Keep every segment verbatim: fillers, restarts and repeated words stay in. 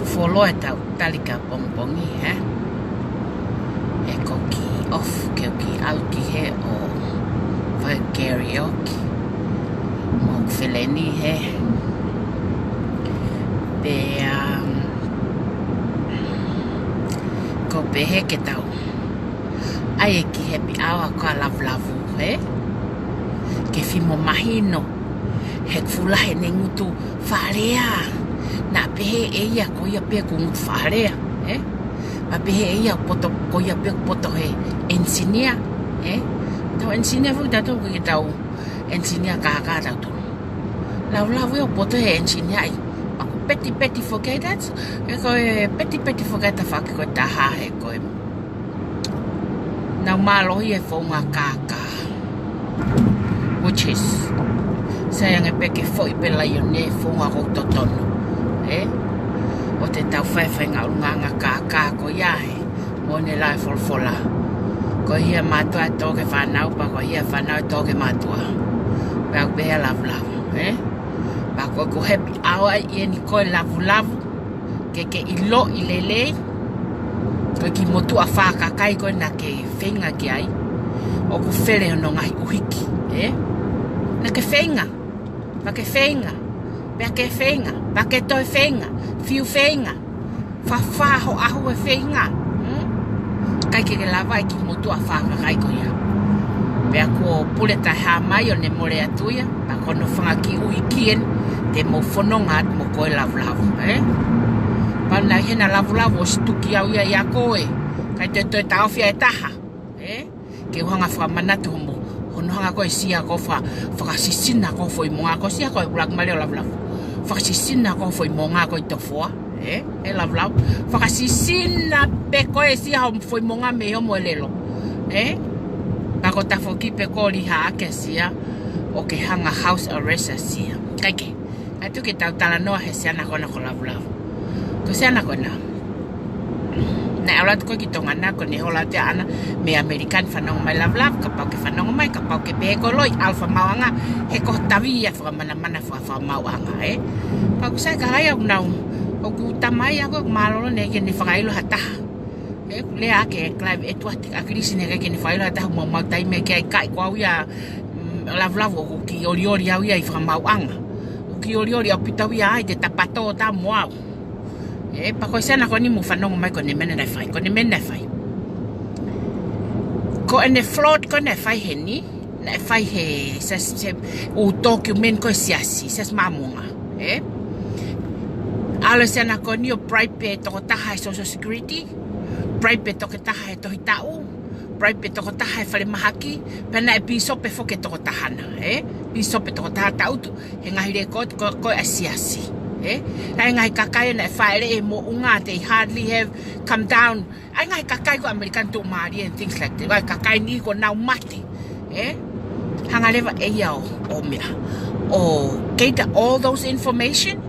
Fuoloa ʻetau tali ka pongipongi, ē? ʻE ko e kiʻi off, ke u kiʻi ʻalu ki hē ʻo fai karaoke mo e feleni hē. Pea, um, ko e pehē ke tau ʻai e kiʻi happy hour ko e lavulavu, ē? Ke fai mo mahino, he fuʻu lahi ʻene ngutu fakalea. Naʻe pehē ʻe ia ko ia pē ʻoku ngutu fakalea, ē? Naʻe pehē ʻe ia poto, ko ia pē poto he engineer, ē? Tau engineer foki tautolu, ʻikai ke tau engineer kākā tautolu. Lavulavu ia ʻoku poto he engineer ai. ʻOku petipeti foki ai, that's, ē, ko e petipeti foki ai tafaʻaki ko e taha he ko e nau mālohi e founga kākā. Which is, sai ange pē ke foʻi pē laione founga ʻoku totonu, ē? ʻO te tau fai e faʻahinga ʻulungaanga kākā ko ia he mo ne lai folofola. Ko e hia mātuʻa ʻe tō ki he fānau, pea ko e hia fānau ʻe tō ki he mātuʻa. Pea ʻoku pehē ʻa e lavulavu, ē? Pea ko e ko e happy hour ʻeni ko e lavulavu, ke ke ʻiloʻi lelei, ko e kiʻi motuʻa fakakai ko ē naʻa ke feinga ki ai, ʻoku fele hono ngaahi ʻuhiki, ē? Naʻa ke feinga, pea ke feinga, pea ke feinga, pea ke toe feinga, fiu feinga, fafā ho ʻaho e feinga, hmm? ʻIkai ke ke lava e kiʻi motuʻa fakakai ko ia. Pea kuo pule taʻehāmai ʻo ne mole atu ia, pea ko hono fanga kiʻi ʻuhiki ʻeni, te mou fononga atu mo ko e lavulavu, ē? Pea naʻe ʻi hena lavulavu ʻosi tuki au ia ʻia koe, ʻikai te u toe taʻofi ʻe taha, ē? Ke u hanga fakamanatu homo, hono hanga ko e sia ko e fa-, fakasisina ko e foʻi monga ko e sia ko e ʻuluaki mali ʻo lavulavu. Fakasisina ko e foʻi monga ko e tofoa, ē? ʻE lavulavu. Fakasisina pē ko e sia homo foʻi monga mei homo ʻelelo, ē? Pea ko e tafoki pē ko e liha ake sia, ʻo ke hanga house arrest ʻa sia. ʻIkai ke. ʻAtu ke tau talanoa he siana ko ena ko lavulavu. Ko e siana ko ena, naʻe ʻalu atu ko ē ki Tonga na, ko ʻene hola atu ia ʻaʻana mei ʻAmelika ni fanongo mai lavulavu, kapau ke fanongo mai, kapau ke pehē ko e loi, ʻalu fakamaauʻanga, he ko e tavi ia fakamanamana faka-, fakamaauʻanga, ē? Pea ʻoku sai ka ai au nau, ʻoku tamai aku ʻoku mālōlō ʻene ʻikai ke ne fakaʻilo ha taha. Ē, ʻoku lea ake Clive Edward ʻa Kilisi ʻene ʻikai ke ne fakaʻilo ha taha, mau mau taimi ke ʻai kai ko au ia, mm, lavulavu ʻoku kiʻi olioli au ia ʻi fakamaauʻanga. ʻOku kiʻi olioli ʻaupito au ia ai te tapatō ta mo au. Ē, pea ko e siana ko eni mou fanongo mai ko ʻene meʻa naʻe fai, ko ʻene meʻa naʻe fai. Ko ʻene fraud ko ē naʻe fai heni, naʻe fai he, se, se, ʻū document ko e siasi, siasi Māmonga, ē? ʻAlu e siana ko eni ʻo bribe e tokotaha he Social Security, bribe e tokotaha he tohi taʻu, bribe e tokotaha he falemahaki, pea naʻe pīsope foki e tokotaha na, ē? Pīsope e tokotaha taʻutu he ngaahi lēkooti ko, ko ē ʻa e siasi, ē? ʻA e ngaahi kakai naʻe fāʻeleʻi e moʻunga, they hardly have come down. ʻA e ngaahi kakai ko ē ʻAmelika tuʻumālie and things like that. ʻA e kakai ni ko ē nau mate, ē? Hanga leva ʻe ia ʻo, ʻo meʻa, ʻo gather all those information,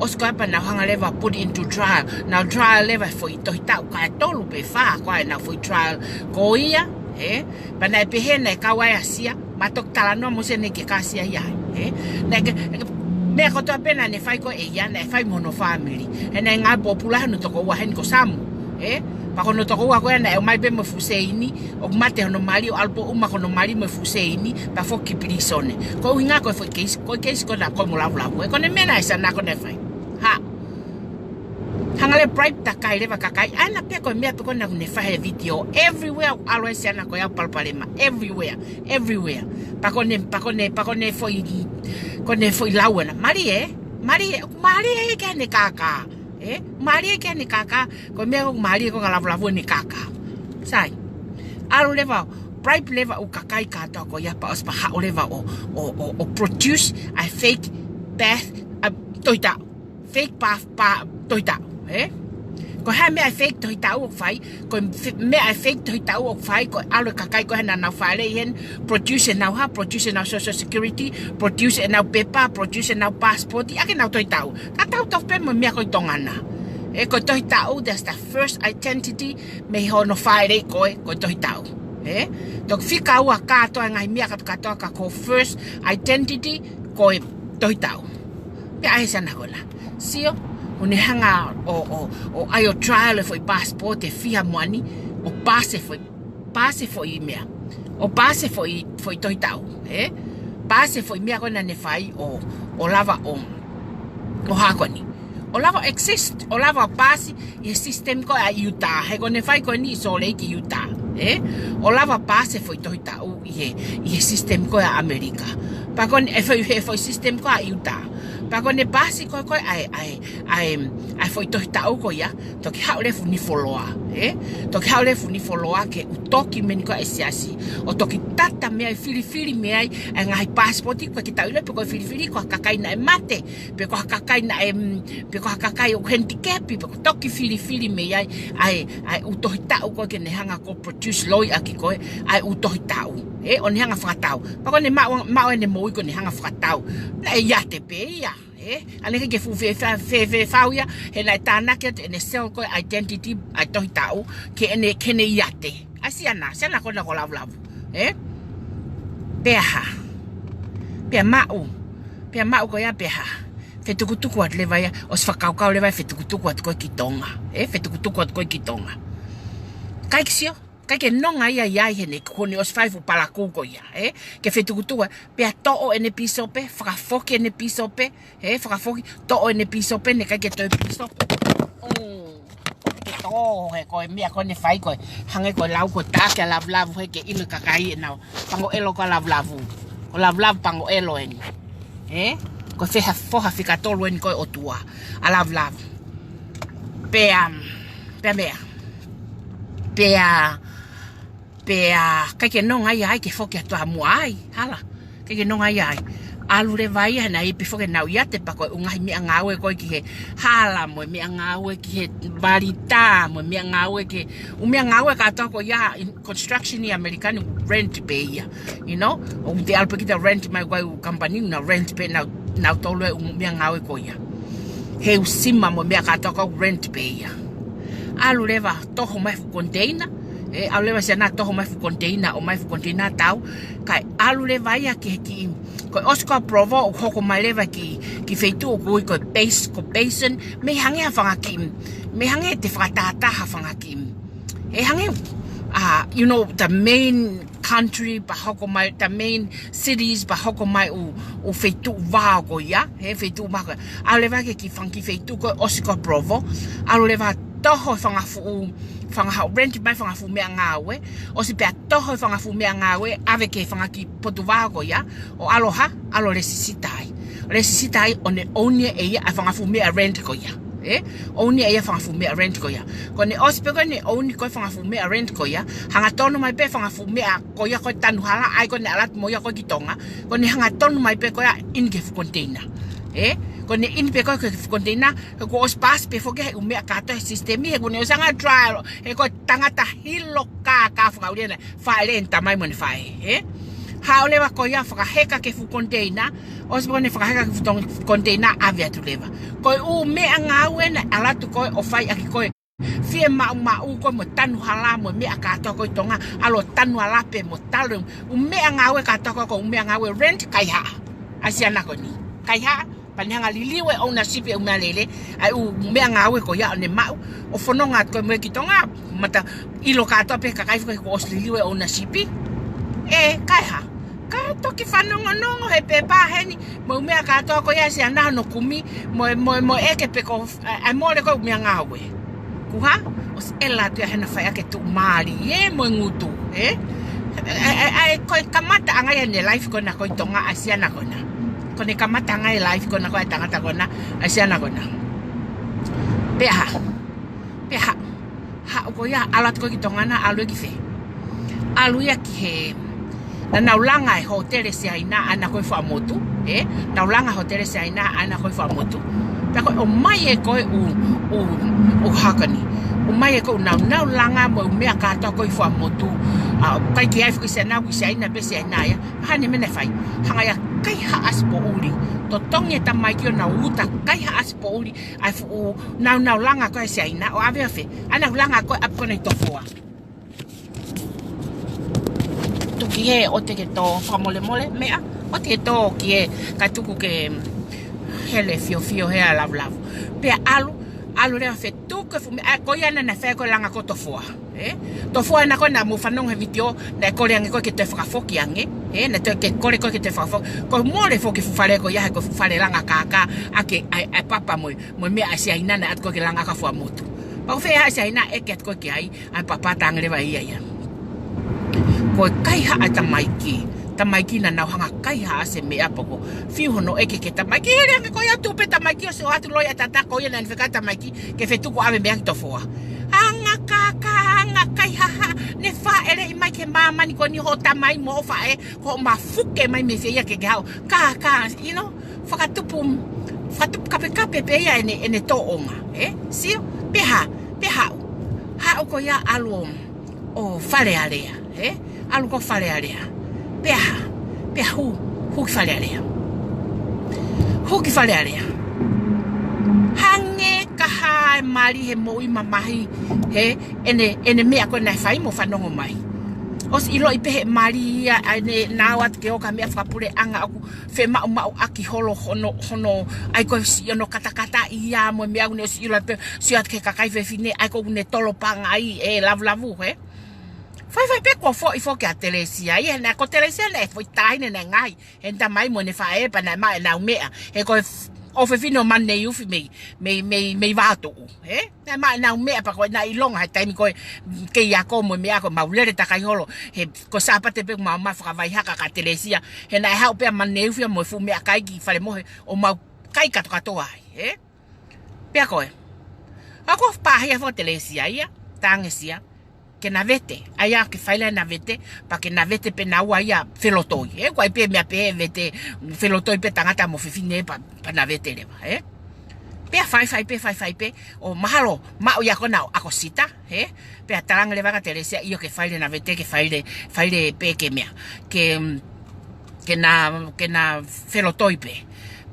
ʻosi ko ia pea nau hanga leva put into trial. Nau trial leva e foʻi tohi taʻu kae tolu pe fā, ko ē nau foʻi trial ko ia, ē? Pea naʻe pehē naʻe kau ai ʻa sia, ma toki talanoa mo sia ʻene ʻikai ke kau ʻa sia ia, ē? Naʻe ke, ke, meʻa kotoa pē naʻa ne fai ko ē ʻe ia, naʻe fai mo hono fāmili. He naʻe ngāue pōpula hono tokoua heni ko Samu, ē? Pea ko hono tokoua ko ē naʻe ʻomai pē mo e fuʻu seini, ʻo mate hono mali, ʻo ʻalu pē ʻo ʻuma ko hono mali mo e fuʻu seini, pea foki ki pilīsone. Ko e ʻuhinga ko e foʻi keisi, ko e keisi ko ena ko ē mo lavulavu, ē? Ko ʻene meʻa naʻe siana ko ē naʻe fai. Ha. Hanga leva bribe takai leva kakai. ʻA ena pē ko e meʻa pē ko ena ʻoku ne fai he video. Everywhere ʻalu e siana ko ia ʻo palopalema. Everywhere. Everywhere. Pea ko ʻene, pea ko ʻene, pea ko ʻene foʻi, ko ʻene foʻi lau ena. Mālie, ē? Mālie, mālie ʻikai ke ne kākā. Ē? Mālie ʻikai ke ne kākā. Ko e meʻa ʻoku mālie ko e ka lavulavu ʻene kākā. Sai. ʻAlu leva, bribe leva ʻū kakai kātoa ko ia pea ʻosi pea haʻu leva ʻo, ʻo, ʻo, ʻo produce ʻa e fake birth, ʻa e tohi taʻu. Fake birth, birth, tohi taʻu, ē? Ko e hā e meʻa e fake tohi taʻu ʻoku fai, ko e fe-, meʻa e fake tohi taʻu ʻoku fai, ko e ʻalu e kakai ko ē naʻa nau fāʻeleʻi heni, produce ʻenau hā, produce ʻenau Social Security, produce ʻenau pepa, produce ʻenau passport, ʻaki ʻenau tohi taʻu. Ka tau tau pē mo e meʻa ko ē ʻi Tonga na. Ē, ko e tohi taʻu, that's the first identity, mei hono fāʻeleʻi koe, ko e tohi taʻu. Ē? Toki fika ua kātoa e ngaahi meʻa kātoa kātoa ka ko e first identity, ko e tohi taʻu. Pea ʻai he siana ko ena. Sio, ʻo ne hanga ʻo, ʻo, ʻo ʻai ʻo trial e foʻi passport ʻe fiha mo ʻeni, ʻo paasi e foʻi, paasi e foʻi meʻa. ʻO paasi e foʻi, foʻi tohi taʻu, ē? Paasi e foʻi meʻa ko ē naʻa ne fai ʻo, ʻo lava ʻo, ʻo hā ko eni. ʻO lava ʻo exist, ʻo lava ʻo paasi ʻi he system ko ē ʻa Utah. He ko ʻene fai ko eni ʻi Salt Lake, Utah, ē? ʻO lava ʻo paasi e foʻi tohi taʻu ʻi he, ʻi he system ko ē ʻa ʻAmelika. Pea ko ʻene, e foʻi, he foʻi system ko ē ʻa Utah. Pea ko ʻene paasi ko ē ko ē ʻa e, ʻa e, ʻa e, ʻa e foʻi tohi taʻu ko ia, toki haʻu leva e fuʻu nifoloa, ē? Toki haʻu leva e fuʻu nifoloa ki he ʻū tokimeni ko ē ʻa e siasi, ʻo toki tata mei ai, filifili mei ai ʻa e ngaahi passport, ʻoku ʻikai ke tau ʻilo pe ko e filifili ko ha kakai naʻe mate, pe ko ha kakai naʻe, mm, pe ko ha kakai ʻoku handicap, pe ko e toki filifili mei ai ʻa e, ʻa e ʻū tohi taʻu ko ē ke ne hanga ʻo produce loi ʻaki ko ē ʻa e ʻū tohi taʻu, ē? ʻO ne hanga ʻo fakatau. Pea ko ʻene maʻu, maʻu ʻene moʻui ko ʻene hanga ʻo fakatau. Naʻe ʻiate pē ia, ē? ʻA ʻene ʻikai ke fuʻu fe, fe, fe, fefau ia, he naʻe tānaki atu ʻene self ko ē identity, ʻa e tohi taʻu, ke ʻene, ke ne ʻiate. ʻA Siana, Siana ko ena ko Lavulavu, ē? Pea hā? Pea maʻu, pea maʻu ko ia pea hā? Fetukutuku atu leva ia, ʻosi fakakaukau leva ia ʻo fetukutuku atu ko ē ki Tonga, ē? Fetukutuku atu ko ē ki Tonga. ʻIkai ke sio, ʻikai ke nonga ia ʻi ai heʻene, ko ʻene ʻosi fai e fuʻu palakū ko ia, ē? Ke fetukutuku, pea toʻo ʻene pīsope, fakafoki ʻene pīsope, ē, fakafoki, toʻo ʻene pīsope, naʻe ʻikai ke toe pīsope. Mm. Ke tō, he ko e meʻa ko ē naʻe fai ko ē, hangē ko e lau ko ē, taki ʻa Lavulavu he ke ʻilo e kakai ʻenau, pango ʻelo ko ē ʻa Lavulavu. Ko Lavulavu pango ʻelo ʻeni. Ē? Ko e feha foha fika tolu ʻeni ko ē ʻo e ʻOtua ʻa Lavulavu. Pea, pea meʻa. Pea, pea, ʻikai ke nonga ia ai ke foki atu ʻa muʻa ai, hala. ʻIkai ke nonga ia ai. ʻAlu leva ia naʻe ʻi ai pē foki ʻenau ʻiate, pea ko e ʻū ngaahi meʻangāue ko ē ki he hala, mo e meʻangāue ki he valita, mo e meʻangāue ki he, ʻū meʻangāue kātoa ko ia in construction ʻi ʻAmelika ni rent pē ia. You know? ʻOku te ʻalu pē kita rent mai, ko e ʻū company naʻa rent pē nau, nautolu e ʻū meʻangāue ko ia. He ʻū sima mo e meʻa kātoa ko ē rent pē ia. ʻAlu leva toho mai e fuʻu container, ē, ʻalu leva ʻa Siana ʻo toho mai e fuʻu container, ʻomai e fuʻu container ʻo tau, kae ʻalu leva ia ki he kiʻi, ko e ʻosi ko ē ʻa Provo ʻo hoko mai leva ki, ki he feituʻu ʻoku ui ko e Bas-, ko Basin, mei hangē ha fanga kiʻi, mei hangē te fakatātā ha fanga kiʻi. ʻE hangē, uh, you know, the main country pea hoko mai, the main cities pea hoko mai ʻū, ʻū feituʻu vao ko ia, he feituʻu vao ko ia. ʻAlu leva ki he kiʻi fanga kiʻi feituʻu ko ē ʻosi ko ē ʻa Provo, ʻalu leva ʻo toho e fanga fuʻu, fanga haʻu rent mai e fanga fuʻu meʻangāue, ʻosi pea toho e fanga fuʻu meʻangāue, ʻave ki he fanga kiʻi potu vao ko ia, ʻo ʻalu ʻo hā, ʻalu ʻo lēsisita ai. Lēsisita ai ʻo ne own ʻe ia ʻa e fanga fuʻu meʻa rent ko ia. Ē? Own ʻe ia ʻa e fanga fuʻu meʻa rent ko ia. Ko ʻene ʻosi pē ko ē ʻene own ko ē e fanga fuʻu meʻa rent ko ia, hangatonu mai pē e fanga fuʻu meʻa ko ia ko ē tanu hala, ʻa ia ko ē naʻe ʻalu atu mo ia ko ē ki Tonga, ko ʻene hangatonu mai pē ko ia ʻo ʻin ki he fuʻu container. Ē? Ko ʻene ʻin pē ko ia ki he fuʻu container, he kuo ʻosi paasi pē foki ʻe he ʻū meʻa kātoa he system, he kuo ne ʻosi hanga ʻo trial, he ko e tangata hilo kākā fakaʻulia naʻe fāʻele ʻene tamai mo ʻene faʻē, ē? Haʻu leva ko ia ʻo fakaheka ki he fuʻu container, ʻosi pē ko ē ʻene fakaheka ki he fuʻu tong-, container ʻave atu leva. Ko e ʻū meʻangāue naʻe ʻalu atu ko ē ʻo fai ʻaki ko ē fiemaʻumaʻu ko ē mo e tanu hala mo e meʻa kātoa ko ē ʻi Tonga, ʻalu ʻo tanu hala pē mo e talu, ʻū meʻangāue kātoa ko ē, ko e ʻū meʻangāue rent, kaihaʻa. ʻA Siana ko eni. Kaihaʻa, pea ne hanga ʻo liliu e ownership e ʻū meʻalele, ʻa e ʻū meʻangāue ko ia ʻo ne maʻu, ʻo fononga atu ko ē mo ia ki Tonga, mata ʻilo kātoa pē ʻe he kakai foki kuo ʻosi liliu e ownership. ʻE, kaihaʻa. Kae toki fanongonongo he pepa heni, mo e ʻū meʻa kātoa ko ia ʻa Siana hono kumi, mo e, mo e, mo e ʻeke pe ko, ʻa e, ʻa e mole ko ē ʻū meʻangāue. Kuo hā, ʻosi ʻela atu ia heʻena fai ʻaki e tuʻumālie mo e ngutu, ē? ʻA e, ʻa e, ʻa e, ko e kamataʻanga ia ʻene life ko ena ko ē ʻi Tonga ʻa Siana ko ena. Ko ʻene kamataʻanga e life ko ena ko ē ʻa e tangata ko ena ʻa Siana ko ena. Pea hā, pea hā, haʻu ko ia, ʻalu atu ko ē ki Tonga na, ʻalu ia ki fē? ʻAlu ia ki he, naʻa nau langa e hōtele Siaina ʻaʻana ko ē ʻi Fuaʻamotu, ē? Nau langa e hōtele Siaina ʻaʻana ko ē ʻi Fuaʻamotu. Pea ko e ʻomai ē ko ē ʻū, ʻū, ʻū hā ko eni. ʻOmai ē ko ē ʻū naunau langa mo e ʻū meʻa kātoa ko ē ʻi Fuaʻamotu. ʻA, ʻikai ke ʻi ai foki Siana, ʻoku ʻi Siaina pē Siaina ia. Hā ʻene meʻa naʻe fai? Hanga ia ʻo kaihaʻasi poʻuli. Totongi e tamaiki ʻo nau uta kaihaʻasi poʻuli ʻa e fuʻu naunau langa ko ē ʻa Siaina ʻo ʻave ʻo fē? ʻAʻana ʻū langa ko ē ʻapi ko ena ʻi Tofoa. Tuku ki he ʻoua te ke tō, fakamolemole, meʻa, ʻoua te ke tō ki he, kae tuku ke, Hele fiofio he ʻa Lavulavu. Pea ʻalu, ʻalu leva fetuku e fuʻu meʻa, ʻa ko ia naʻe fai ko e langa ko Tofoa. Ē? Tofoa naʻa ko ē naʻa mou fanongo he vitiō, naʻe kole ange ko ē ke toe fakafoki ange. Ē? Naʻe toe ke kole ko ē ke toe fakafoki. Ko e mole foki e fuʻu fale ko ia he ko e fuʻu fale langa kākā, ʻa ke, ʻa, ʻa papa mo, mo meʻa ʻa Siaina naʻe ʻatu ko ē ke langa ka fua motu. Pea ko fē ʻa Siaina ʻeke atu ko ē ki ai, ʻa papa tangi leva ia ia. Ko e kaihaʻa e tamaiki. Tamaiki naʻa nau hanga kaihaʻa se meʻa poko. Fiu hono ʻeke ki he tamaiki, hele ange ko ia tuʻu pē tamaiki ʻo sio atu loi ʻa tata ko ia naʻa ne fekau tamaiki ke fetuku ʻave meʻa ki Tofoa. Hanga kākā, hanga kaihaʻa, ne fāʻeleʻi mai ki he māmani ko eni hoʻo tamai mo hoʻo faʻē, ko hoʻo mafuke mai mei fē ia ke ke haʻu. Kākā, you know, fakatupu, fakatupu kapekape pē ia ʻene, ʻene tōʻonga, ē? Sio, pea hā, pea haʻu. Haʻu ko ia ʻalu ʻo ʻo Fale Alea, ē? ʻAlu ko Fale Alea. Pea hā, pea hū, hū ki Fale Alea. Hū ki Fale Alea. Hangē ka hā e mali he moʻui mamahi, ē? ʻEne, ʻene meʻa ko ē naʻe fai mo fanongo mai. ʻOsi ʻiloʻi pē he mali ia, ʻa ʻene nau atu ke ō ka meʻa fakapuleʻanga ʻoku femaʻumaʻu ʻaki holo hono, hono, ʻai ko e siʻi hono katakata ia mo e meʻa ʻoku ne ʻosi ʻilo atu pē, sio atu ki he kakai fefine, ʻai ko ʻoku ne tolo pangai ʻe Lavulavu, ē? Faifai pē kuo foʻi foki ʻa Telesia ia, naʻe ko Telesia naʻe foʻi taʻahine naʻe ngaahi heʻene tamai mo ʻene faʻē pea naʻe maʻu ʻenau meʻa. He ko e f-, ʻofefine ʻo Maneiufi mei, mei, mei, mei Vātuʻu, ē? Naʻe maʻu ʻenau meʻa pea ko ē naʻe ʻilonga he taimi ko ē kei ako mo e meʻa ko ē mau lele takai holo. He ko Sāpate pē mau maʻu fakavaihaka kia Telesia. He naʻe haʻu pē ʻa Maneiufi ia mo e fuʻu meʻakai ki Falemohe ʻo mau kai katokato ai, ē? Pea ko ē. ʻA ko e pāhia foki ʻa Telesia ia, tangesia, ke na vete. ʻAi ia ke fai leva ʻena vete, pea ke na vete pē naua ia felotoi. Ē, ko e ʻai pē meʻa pē vete felotoi pē tangata mo fefine pea, pea na vete leva, ē? Pea faifai pē, faifai pē, ʻo mahalo, maʻu ia ko ena ʻo ʻakosita, ē? Pea talaange leva kia Telesia ʻio ke fai leva ʻena vete, ke fai leva, fai leva pē ke meʻa. Ke, mm, ke na, ke na felotoi pē.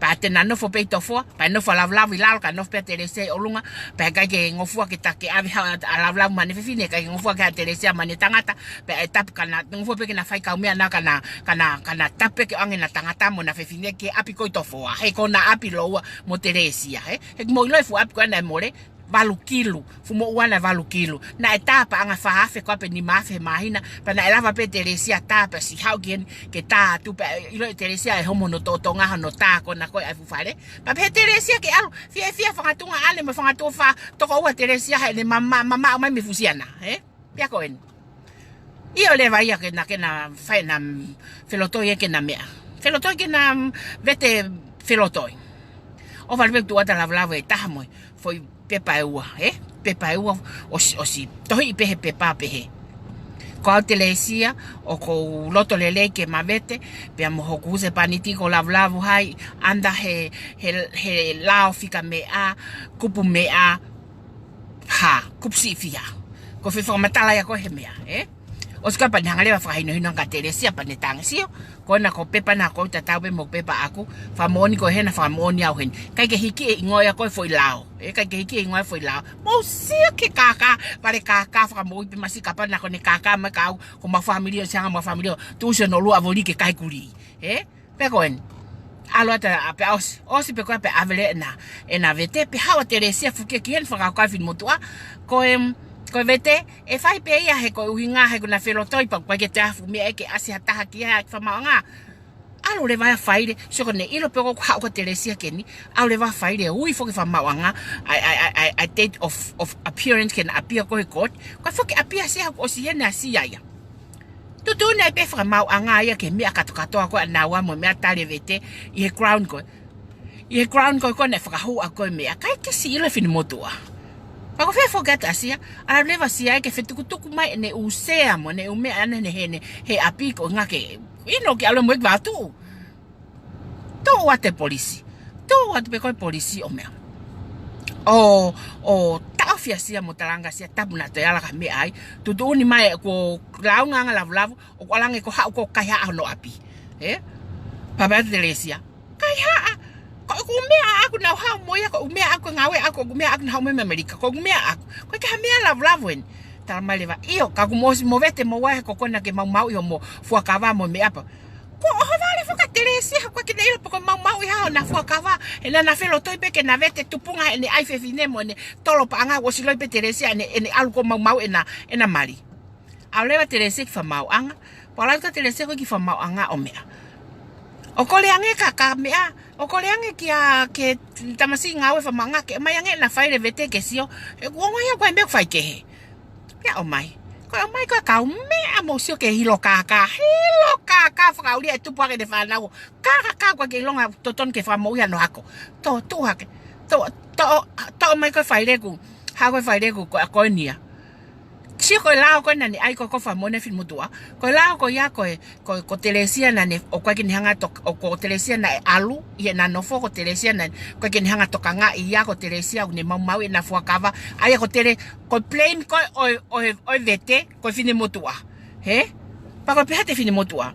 Pea te na nofo pē ʻi Tofoa, pea nofo ʻa Lavulavu ʻi lalo, kae nofo pē ʻa Telesia ʻi ʻolunga, pea ʻikai ke ngofua ke ta ke ʻave ha, ʻa Lavulavu mo ʻene fefine, ʻikai ke ngofua ke ʻave ʻa Telesia mo ʻene tangata, pea ʻe tapu ka na, ngofua pē ke na fai kaumeʻa na ka na, ka na, ka na tapu pē ke ʻoange ʻena tangata mo ʻena fefine ki he ʻapi ko ē ʻi Tofoa. He ko hona ʻapi lōua mo Telesia, ē? He mou ʻilo e fuʻu ʻapi ko ē naʻe mole, valu kilu, fuʻu moʻua naʻe valu kilu. Naʻe tā paʻanga fā afe ko ē pe nima afe he māhina, pea naʻe lava pē Telesia tā pea siʻi haʻu ki heni ke tā atu pea ʻiloʻi ʻe Telesia ʻe homo hono toʻotonga hono tā ko ena ko ē ʻa e fuʻu fale. Pea pehē ʻe Telesia ke ʻalu, fiefia fanga tuʻunga ʻane mo e fanga tuʻunga fā, toko ua Telesia heʻene mama, mamaʻo mai mei fuʻu siana, ē? Pea ko eni. ʻIo leva ia ke na, ke na fai ʻena, mm, felotoi ē ke na meʻa. Felotoi ke na, mm, vete felotoi. ʻOfa leva pē tuʻu atu ʻa Lavulavu ʻe taha mo e foʻi pepa ʻe ua, ē? Pepa ʻe ua ʻosi, ʻosi tohiʻi pē he pepa pehē. Ko au Telesia, ʻoku ou loto lelei ke ma vete, pea mo hoku husepāniti ko Lavulavu hai, ʻanda he, he, he lao fika meʻa, kupu meʻa, hā, kupu siʻi fiha. Ko e fai fakamatala ia ko ē he meʻa, ē? ʻOsi ko ia pea ne hanga leva fakahinohino kia Telesia pea ne tangi sio. Ko ena ko e pepa na ko ē tatau pē mo e pepa ʻaʻaku. Fakamoʻoni ko ē hena fakamoʻoni au heni. ʻIkai ke hiki e hingoa ia ko ē foʻi lao. Ē, ʻikai ke hiki e hingoa ia foʻi lao. Mou sio ki he kākā, pale kākā fakamoʻui pē masi kapau naʻa ko ʻene kākā mai kia au. Ko homau fāmili ʻosi hanga homau fāmili ʻo tuʻusi hono ʻolunga ʻa Voli ke kai kulī. Ē? Pea ko eni. ʻAlu atu ʻa pea ʻosi, ʻosi pē ko ia pea ʻave leva ʻena, ʻena vete, pea haʻu ʻa Telesia fukia ki heni fakakaukau e finemotuʻa. Ko e, ko e vete, ʻe fai pē ia he ko e ʻuhinga he ko ʻena felotoi pea ʻoku ʻikai ke toe ʻi ai ha fuʻu meʻa ia ke ʻasi ha taha ki ai ke fakamaauʻanga. ʻAlu leva ia ʻo faile, sio ko ʻene ʻilo pē ko ē ʻoku haʻu ko ē ʻa Telesia ki heni, ʻalu leva ʻo faile, ui foki e fakamaauʻanga, ʻa e, ʻa e, ʻa e, ʻa e, ʻa e date of, of appearance ke na ʻapia ko ē he court, ko e foki ʻapia ʻa Siaina ʻoku ʻosi heni ʻa Siaina ia. Tuʻutuʻuni ai pē fakamaauʻanga ia ki he meʻa kātokātoa ko ē ʻanaua mo e meʻa tali e vete ʻi he ground ko ē. ʻI he ground ko ē ko ē naʻe fakahū ʻaki ko ē meʻa, ʻikai ke siʻi ʻilo e finemotuʻa. Pea ko e fē foki atu ʻa Sia, ʻalu leva ʻa Sia ia ke fetukutuku mai ʻene ʻū sea mo ʻene ʻū meʻa ʻana ʻene hene, he ʻapi ko e ngā ke ʻino ke ʻalu mo ia ki Vātuʻu. Tuʻu atu e polisi. Tuʻu atu pē ko ē e polisi ʻo meʻa. ʻO, ʻo taʻofi ʻa Sia mo talaange kia Sia tapu naʻa toe ala ka meʻa ai. Tuʻutuʻuni mai kuo lāunga ange ʻa Lavulavu, ʻoku ʻalu ange ko haʻu ko e kaihaʻa hono ʻapi. Ē? Pea pehē atu ʻe Telesia. Kaihaʻa. Ko ʻeku meʻa ʻaʻaku naʻa ku haʻu mo ia, ko ʻeku meʻa ʻaʻaku ngāue ʻaʻaku, ko ʻeku meʻa ʻaʻaku naʻa haʻu mo ia mei ʻAmelika. Ko ʻeku meʻa ʻaʻaku. Ko e kaihaʻa meʻa ʻa Lavulavu eni. Tala mai leva. ʻIo, ka kuo mou ʻosi mo vete mo ua he ko ē ko ena ke maumauʻi hoʻomo fuakava mo e meʻa pea. Ko e ʻohovale foki ʻa Telesia, ʻoku ʻikai ke ne ʻilo pe ko e maumauʻi hā hono fuakava, he naʻa na felotoi pē ke na vete tupunga ʻene ʻai fefine mo ʻene tolo paʻanga, ʻosi loi pē Telesia ʻene, ʻene ʻalu ko maumau ʻena, ʻena mali. ʻAlu leva Telesia ki fakamaauʻanga, pea ʻalu atu Telesia ko ē ki fakamaauʻanga ʻo meʻa. ʻO kole ange ka, ka meʻa, ʻo kole ange kia, ki he tamasiʻi ngāue fakamaauʻanga ke ʻomai ange ʻena faile vete ke sio, he ʻoku ongo ia ko e meʻa ʻoku fai kehe. Pea ʻomai. Ko e ʻomai ko e kau meʻa mou sio ki he hilo kākā. Hilo kākā fakaʻulia ʻe tupu ange ʻene fānau. Kākā, kākā ʻoku ʻikai ke ʻilonga totonu ke fakamoʻui hano hako. Tō, tuʻu hake. Tō, tō, tō mai ko e faileku. Hā ko e faileku ko e ako eni ia. Sio ko e lao ko ē naʻa ne ʻai ko ē ko e fakamoʻoni ʻa e finemotuʻa. Ko e lao ko ia ko e, ko, ko Telesia naʻa ne, ʻoku ʻikai ke ne hanga tok-, ʻo ko Telesia naʻe ʻalu, ʻi heʻena nofo ko Telesia naʻe, ʻoku ʻikai ke ne hanga tokangaʻi ia ko Telesia, ʻoku ne maumauʻi ʻena fuakava. ʻA ia ko Tele-, ko e blame ko ē ʻo e, ʻo e, ʻo e vete, ko e finemotuʻa. Hē? Pea ko e pehē atu e finemotuʻa.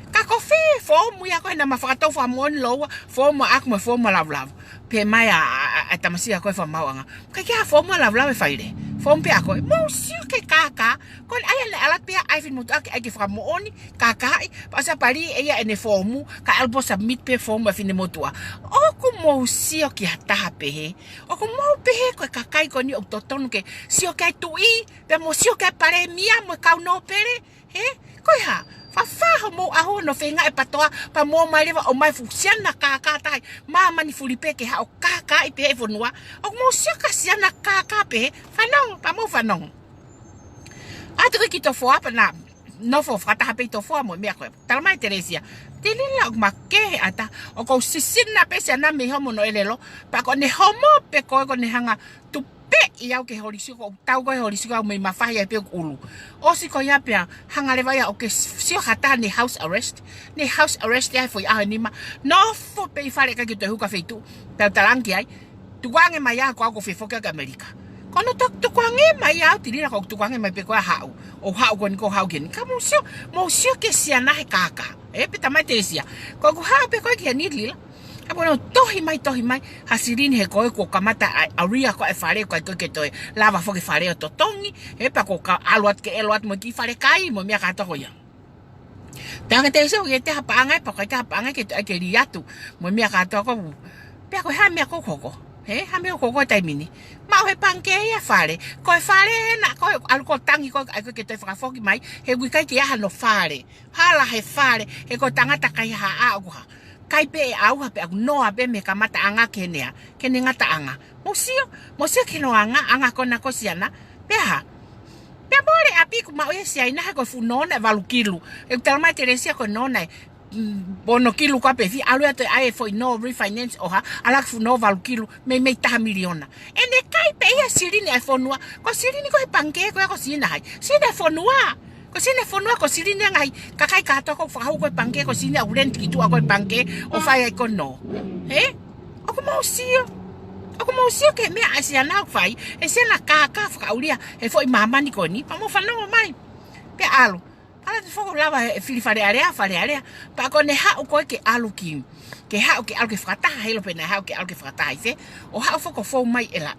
Ka ko fē foomu ia ko ē naʻa ma fakatou fakamoʻoni lōua, foomu ʻaʻaku mo e foomu ʻa Lavulavu. Pehē mai ʻa, ʻa, ʻa, ʻa e tamasiʻi ko ē fakamaauʻanga. ʻIkai ke ʻi ai ha foomu ʻa Lavulavu he faile. Foomu pē ʻa koe. Mou sio ki he kākā. Ko eni ia naʻe ʻalu atu pē ia ʻa e finemotuʻa ke ʻai ke fakamoʻoni, kākāʻi, pea ʻosi pali ʻe ia ʻene foomu, kae ʻalu pē ʻo submit pē foomu ʻa e finemotuʻa. ʻOku mou sio ki ha taha pehē. ʻOku mou pehē ko e kakai ko eni ʻoku totonu ke sio ki ai e tuʻi, pea mo sio ki ai e palēmia mo e kau nōpele, hē? Ko e hā, fafā hoʻomou ʻaho hono feinga e patoa, pea mou ō mai leva ʻo ʻomai fuʻu siana kākā taha ʻi māmani fuli pē ke haʻu ʻo kākāʻi pē e fonua. ʻOku mou sio ki ha siana kākā pehē, fanongo, pea mou fanongo. ʻAlu atu ko ē ki Tofoa pea na nofo fakataha pē ʻi Tofoa mo e meʻa ko ē. Tala mai Telesia. Telila ʻoku makehe ʻa e ʻata, ʻoku ou sisina pē siana mei homo no elelo, pea ko ʻene homo pē ko ē ʻoku ne hanga tupeʻi au ki he holisiko, ʻoku tau ko ē holisiko au mei mafahi ai pē ʻoku ʻulu. ʻOsi ko ia pea hanga leva ia ʻo ke sio ha taha ne house arrest, ne house arrest ia he foʻi ʻaho ʻe nima, nofo pē ʻi fale ʻikai ke toe hū ki ha feituʻu, pea u talaange ki ai, tukuange mai au ko au ʻoku fefoki au ki ʻAmelika. Ko hono tok-, tukuange mai au Telila ʻoku tukuange mai pē koe ʻo haʻu, ʻo haʻu ko eni ʻo haʻu ki heni. Ka mou sio, mou sio ki he siana he kākā. Ē, pea tala mai Telesia. Ko ʻeku haʻu pē ko ē ki heni Telila. Ka mou tohi mai, tohi mai ha silini he ko ē kuo kamata ʻa e, ʻa e ria ko ē e fale, ʻoku ʻikai ko ē ke toe lava foki e fale ʻo totongi. Ē, pea kuo ka ʻalu atu ke ʻelo atu mo e kiʻi fale kai, mo e meʻa kātoa ko ia. Talaange Telesia ʻoku ʻikai ke toe ʻi ai ha paʻanga, pea ʻoku ʻikai ke toe ʻi ai ha paʻanga ke toe ʻai ke lī atu mo e meʻa kātoa ko ē. Pea ko e hā e meʻa ʻoku hoko? Hē, hā e meʻa ʻoku hoko he taimi ni? Maʻu ʻe he pangikē ia e fale. Ko e fale ena, ko e ʻalu ko ē ʻo tangi ko ē, ʻikai ko ē ke toe fakafoki mai, he ʻoku ʻikai ke ʻi ai hano fale. Hala he fale, he ko e tangata kaihaʻa ʻoku hā. Kai pē ʻe ʻauha pē ʻoku noa pē mei he kamataʻanga ki heʻene hā, ki heʻene ngataʻanga. Mou sio, mou sio ki hono anga, anga ko ena ko ē e siana, pea hā. Pea mole ʻapi ʻoku maʻu ia ʻe Siaina he ko e fuʻu nō naʻe valu kilu. ʻOku tala mai Telesia ko e nō naʻe, mm, ono kilu ko ē pē fē, ʻalu atu ʻo ʻai e foʻi nō refinance ʻo hā, ʻalu ki he fuʻu nō valu kilu, meimei taha miliona. ʻEne kai pē ia e silini ʻa e fonua, ko e silini ko ē he pangikē ko ē ko Sina hai. Sina e fonua. Ko Sina e fonua, ko Sina e ngaahi kakai kātoa ʻoku fakahū ko ē he pangikē, ko Sina ʻoku lend ki tuʻa ko ē he pangikē ʻo fai ai ko ē nō. Hē? ʻOku mou sio. ʻOku mou sio ki he meʻa ʻa e siana ʻoku fai, e siana kākā fakaʻulia he foʻi māmani ko eni, pea mou fanongo mai. Pea ʻalu. Pea ʻalu atu foki ʻo lava e fili Fale Alea, Fale Alea. Pea ko ʻene haʻu ko ē ke ʻalu ki, ke haʻu ke ʻalu ke fakataha, heʻilo pe naʻe haʻu ke ʻalu ke fakataha ʻi fē, ʻo haʻu foki ʻo fou mai ʻi L A.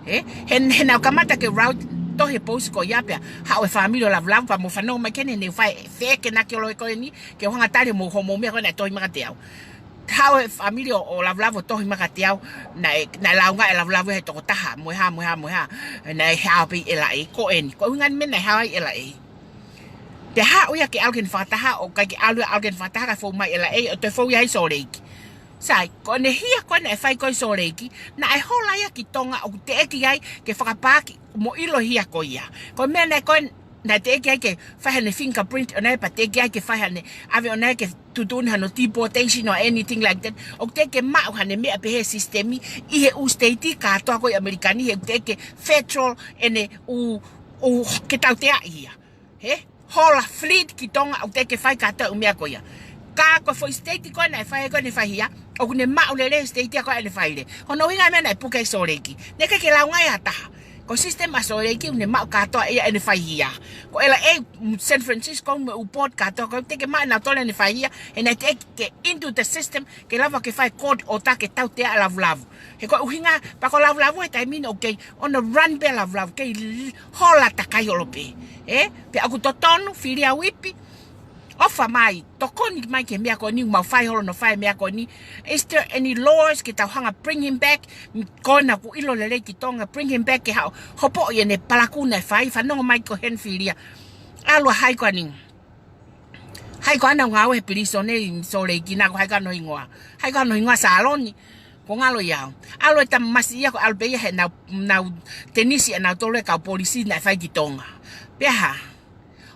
Ē? He, he naʻa ku kamata ke route, tohi e pousi ko ia pea haʻu e fāmili ʻo Lavulavu pea mou fanongo mai ki heni, ne u fai e feʻekenaki ʻo loi ko eni, ke u hanga ʻo tali mo hoʻomou meʻa ko ē naʻe tohi mai kiate au. Haʻu e fāmili ʻo, ʻo Lavulavu ʻo tohi mai kiate au, naʻe, naʻe lāunga ʻe Lavulavu he tokotaha, mo e hā, mo e hā, mo e hā, naʻe hao pē ʻi L A, ko eni, ko e ʻuhinga eni e meʻa naʻe hao ai ʻi L A. Pea haʻu ia ke ʻalu ki heʻene fakataha, ʻoku ʻikai ke ʻalu ia ʻo ʻalu ki heʻene fakataha kae fou mai ʻi L A, ʻo toe fou ia ʻi Salt Lake. Sai, ko ʻene hia ko ē naʻe fai ko ē ʻi Salt Lake, naʻe hola ia ki Tonga ʻoku teʻeki ai ke fakapaaki mo ʻilo e hia ko ia. Ko e meʻa naʻe ko ē naʻe teʻeki ai ke fai haʻane fingerprint ʻoʻona ia pea teʻeki ai ke fai haʻane ʻave ʻoʻona ia ke tuʻutuʻuni hano deportation or anything like that. ʻOku teʻeki ke maʻu haʻane meʻa pehē he sisitemi ʻi he ʻū siteiti kātoa ko ē ʻi ʻAmelika ni he ʻoku teʻeki ke federal ʻene ʻū, ʻū ke tauteaʻi ia. Hē? Hola flight ki Tonga ʻoku teʻeki ke fai kātoa e ʻū meʻa ko ia. Ka ko e foʻi siteiti ko ē naʻe fai ai ko ē ʻene faihia, ʻoku ne maʻu lelei he siteiti ia ko ē ʻene faihia. Hono ʻuhinga e meʻa naʻe puke ʻi Salt Lake. Naʻe ʻikai ke lāunga ia ha taha. Ko e sisitemi ʻa Salt Lake ʻoku ne maʻu kātoa ia ʻene faihia. Ko L A, San Francisco mo e ʻū port kātoa ko ē teʻeki ke maʻu ʻe nautolu ʻene faihia, he naʻe teʻeki ke into the system, ke lava ke fai court order ke tautea ʻa Lavulavu. He ko e ʻuhinga, pea ko Lavulavu he taimi ni ʻoku kei on a run pē Lavulavu, kei l-, hola takai holo pē. Ē? Pea ʻoku totonu, fili au ipi, ʻofa mai, tokoni mai ki he meʻa ko eni, mau fai holo hono fai e meʻa ko eni. Is there any laws ke tau hanga bring him back? Ko ena ʻoku ʻilo lelei ki Tonga, bring him back ke haʻu hopoʻi ʻene palakū naʻe fai, fanongo mai ko Henfilia. ʻAlu ʻa hai ko eni. Hai ko ena ʻoku ngāue he pilīsone ʻi Sōleki na, ko hai ko ena hono hingoa. Hai ko ena hono hingoa Saloni. Ko ngalo ia. ʻAlu e tamasiʻi ia ko e ʻalu pē ia he nau, nau tenisi ʻa nautolu e kau polisi naʻe fai ki Tonga. Pea hā.